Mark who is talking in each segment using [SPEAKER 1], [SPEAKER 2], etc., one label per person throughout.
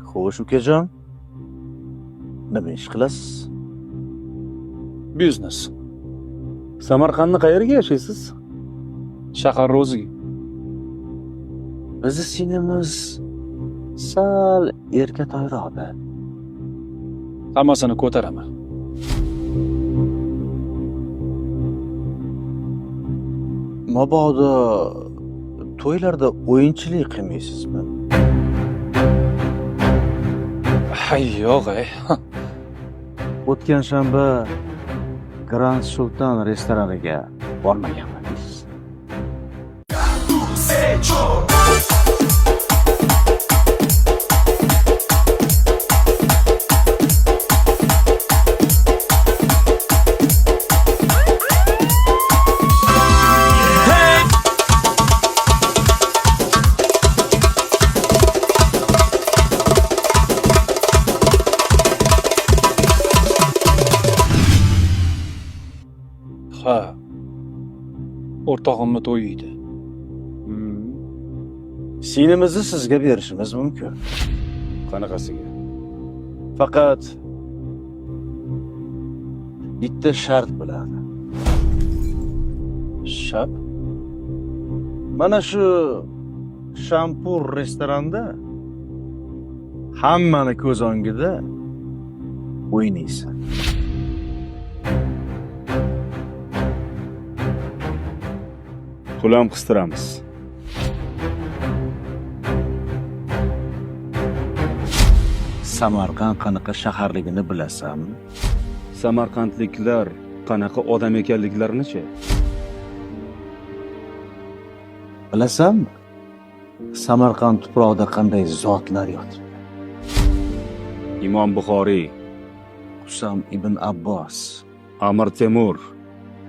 [SPEAKER 1] Xo'sh, ukajon. Nima ish qilasiz?
[SPEAKER 2] Biznes.
[SPEAKER 3] Samarqandni qayerga yashaysiz?
[SPEAKER 2] Shahar o'ziga.
[SPEAKER 1] Bizni singlimiz sal erkatoyroqda.
[SPEAKER 2] Hammasini ko'taraman.
[SPEAKER 1] Mabodo to'ylarda o'yinchilik qilmaysizmi?
[SPEAKER 2] Hay, yo'q, ey.
[SPEAKER 1] O'tgan shanba Grand Sultan restoraniga bormaganmidingiz?
[SPEAKER 2] Ha. O'rtog'imni to'yi edi.
[SPEAKER 1] Singlimizni sizga berishimiz mumkin.
[SPEAKER 3] Qanaqasiga?
[SPEAKER 1] Faqat bitta shart bilan.
[SPEAKER 2] Shart?
[SPEAKER 1] Mana shu Shampur restoranda hammani ko'z o'ngida o'ynaysan.
[SPEAKER 3] Pul ham qistiramiz.
[SPEAKER 1] Samarqand qanaqa shaharligini bilasanmi?
[SPEAKER 3] Samarqandliklar qanaqa odam ekanliklarini-chi?
[SPEAKER 1] Bilasanmi? Samarqand tuprog'ida qanday zotlar yotibdi?
[SPEAKER 3] Imom Buxoriy,
[SPEAKER 1] Qusam ibn Abbos,
[SPEAKER 3] Amir Temur,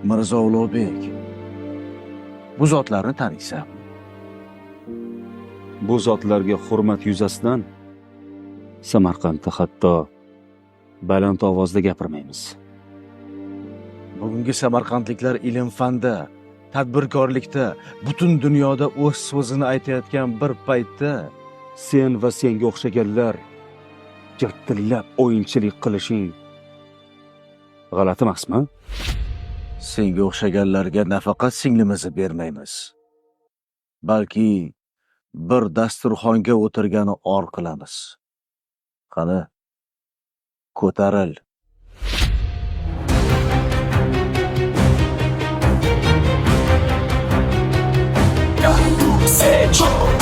[SPEAKER 1] Mirzo Ulug'bek. Bu zotlarni taniysanmi?
[SPEAKER 3] Bu zotlarga hurmat yuzasidan Samarqandda hatto baland ovozda gapirmaymiz.
[SPEAKER 1] Bugungi samarqandliklar ilm-fanda, tadbirkorlikda, butun dunyoda o'z so'zini aytayotgan bir paytda
[SPEAKER 3] sen va senga o'xshaganlar jirtillab o'yinchilik qilishing g'alati emasmi?
[SPEAKER 1] Senga o'xshaganlarga nafaqat singlimizni bermaymiz, balki bir dasturxonga o'tirgani or qilamiz. Qani, ko'taril.
[SPEAKER 4] Secho.